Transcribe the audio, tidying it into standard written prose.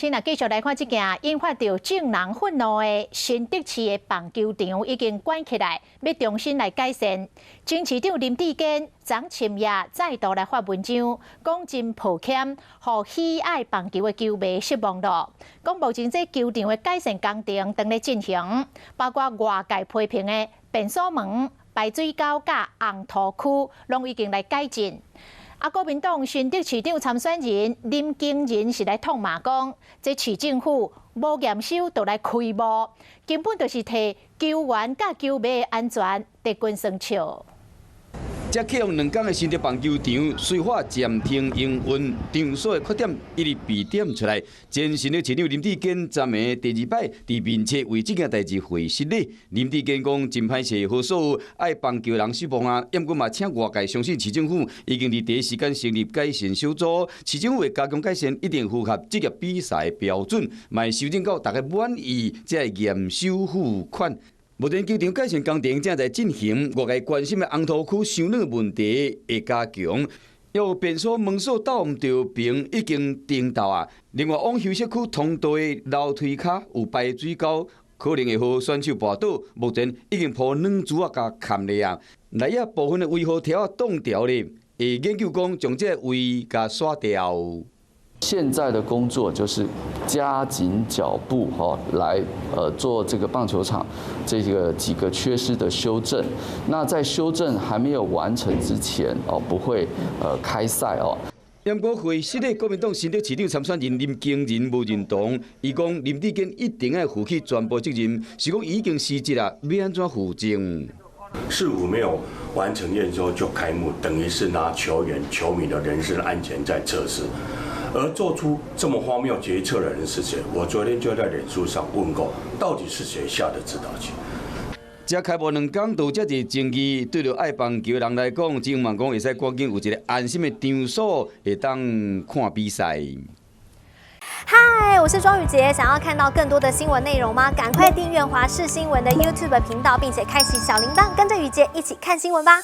親啊，繼續來看這件引發著眾人憤怒的新竹市的棒球場已經關起來，欲重新來改善。前市長林智堅昨深夜再度來發文章，講真抱歉，予喜愛棒球的球迷失望咯。講目前這球場的改善工程正咧進行，包括外界批評的便所門、排水溝佮紅土區，攏已經來改進。啊，國民黨新竹市長參選人林耕仁是來痛罵講，這市政府無驗收就來開幕，根本就是提球員佮球迷的安全佇滾耍笑。這啟用2工的新竹棒球場，隨法暫停營運，場所的缺點一直被點出來。前新竹市長林智堅昨暝第二擺佇面冊為這件代誌回失禮。林智堅講真歹勢，予所有愛棒球人失望啊！毋過嘛，請外界相信市政府已經佇第一時間成立改善小組，市政府會加強改善，一定符合職業比賽標準，嘛會修正到大家滿意，才會驗收付款。目前球場改善工程正在進行，外界關心的紅土區傷冷問題會加強，有便所門鎖鬥毋著爿已經釘到啊。另外，往休息區通道的樓梯跤有排水溝，可能會予選手跋倒。目前已經鋪軟珠仔共崁咧啊。內仔部分的圍護條仔凍掉咧，會研究講將這個圍共刷掉。現在的工作就是加緊腳步，哈，來做這個棒球場這個幾個缺失的修正。那在修正還沒有完成之前，哦，不會開賽哦。毋過會失的國民黨新竹市長參選人林耕仁無認同，伊講林智堅一定愛負起全部責任，是講已經辭職啊，欲按怎負責？市府沒有完成驗收就開幕，等於是拿球員、球迷的人身安全在測試。而做出這麼荒謬決策的人是誰？我昨天就在臉書上問過，到底是誰下的指導棋？這開幕2工就有遮濟爭議，對著愛棒球的人來講，只望講會使趕緊有一個安心的場所，會當看比賽。嗨，我是莊宇傑，想要看到更多的新聞內容嗎？趕快訂閱華視新聞的 YouTube 頻道，並且開啟小鈴鐺，跟着宇傑一起看新聞吧。